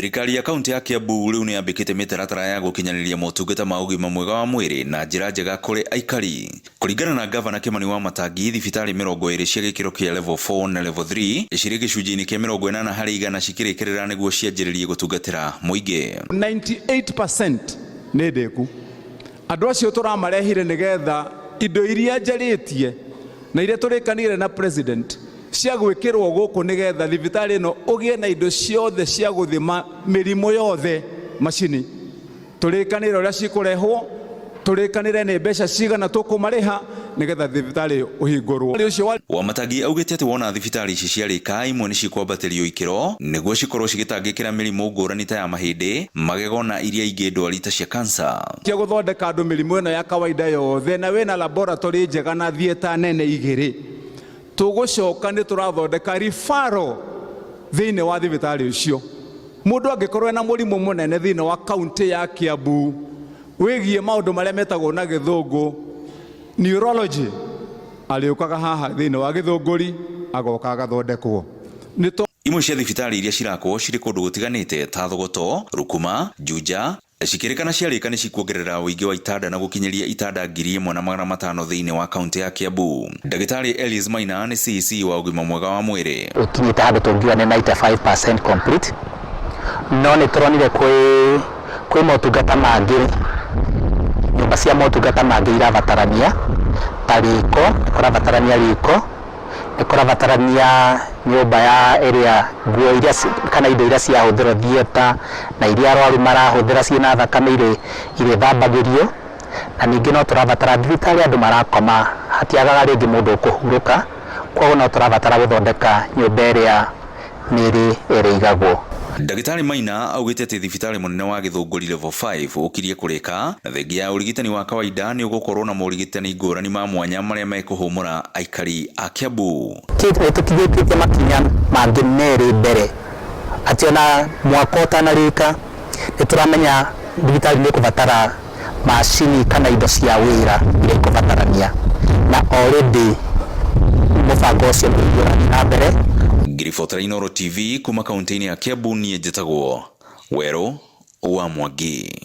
Thirikari ya kaunti ya Kiambu rĩu nĩ yambĩkĩte mĩtaratara ya gũkinyanĩria motungata ma ũgima mwega wa mwĩrĩ na njĩra njega kũrĩ aikari. Kũringana na ngavana Kimani Wamatangi, thibitarĩ 20 cia gĩkĩro kĩa level 4 na level 3 cirĩ gĩcunjĩ-inĩ kĩa 80% cikĩrĩkĩrĩra nĩguo cianjĩrĩrie gũtungatĩra mũingĩ. 98% nĩ ndĩku. Andũ acio tũramarehire nĩgetha indo iria njarĩtie na iria tũrĩkanĩire na president cia gwĩkĩrwo gũkũ nĩgetha thibitarĩ ĩno ũgĩe na indo ciothe cia gũthima mĩrimũ yothe, macini tũrĩkanĩre ũrĩa cikũrehwo, tũrĩkanĩre nĩ mbeca cigana tũkũmarĩha nĩgetha thibitarĩ ũhingũrwo. Ũcio Wamatangi augĩte atĩ wona thibitarĩ ici ciarĩka, imwe nĩ cikwambatĩrio ikĩro nĩguo cikorwo cigĩtangĩkĩra mĩrimũ ngũrani ta ya mahĩndĩ, magego na iria ingĩ ndwari ta cia kansa. Cia gũthondeka andũ mĩrimũ ĩno ya kawaida yothe, na wĩna laboratory njega na theatre nene igĩrĩ. Tũgũcoka nĩ tũrathondeka referral thĩinĩ wa thibitarĩ ũcio. Mũndũ angĩkorwo ena mũrimũ mũnene thĩinĩ wa kaunti ya Kiambu wĩgiĩ maũndũ marĩa metagwo na gĩthũngũ neurology, arĩũkaga haha thĩinĩ wa Gĩthũngũri, agoka agathondekwo. Nĩ Imwe cia thibitarĩ iria cirakwo cirĩ kũndũ gũtiganĩte ta Thogoto, Rukuma, Juja, cikĩrĩkana ciarĩka nĩ cikuongerera ũingĩ wa itanda na gũkinyĩria itanda 1500 thĩinĩ wa kaunti ya Kiambu. Ndagĩtarĩ Elis Maina nĩ CEC wa ũgima mwega wa mwĩrĩ. Ũkinyĩte handũ tũngiuga nĩ 95% complete, no nĩ tũronire kwĩ motungata mangĩ, nyũmba cia motungata mangĩ irabatarania ta riko, nĩ kũrabatarania riko, nĩ kũrabatarania nyũmba ya ĩrĩa nguo iria kana indo iria ciahũthĩrwo theatre na iria arwaru marahũthĩra ciĩna thakame irĩthambagĩrio. Na ningĩ no tũrabatara thibitarĩ andũ marakoma, hatiagaga rĩngĩ mũndũ ũkũhurũka, koguo no tũrabatara gũthondeka nyũmba ĩrĩa mĩĩrĩ ĩrĩigagwo. Ndagĩtarĩ Maina augĩte atĩ thibitarĩ mũnene wa Gĩthũngũri level 5 ũkirie kũrĩka, na thengia ya ũrigitani wa kawaida nĩ ũgũkorwo na morigitani ngũrani ma mwanya marĩa mekũhũmũra aikari a Kiambu. Nĩ tũkinyũkĩtie makinya mangĩ merĩ mbere, atĩ ona mwaka ũtanarĩka nĩ tũramenya thibitarĩ nĩ ĩkũbatara macini kana indo cia wĩra iria ikũbatarania, na already mũbango ũcio nĩ ũrathiĩ na mbere. Ngĩribotera Inooro TV kuma kaunti-inĩ ya Kiambu, niĩ njĩtagwo Werũ wa Mwangi.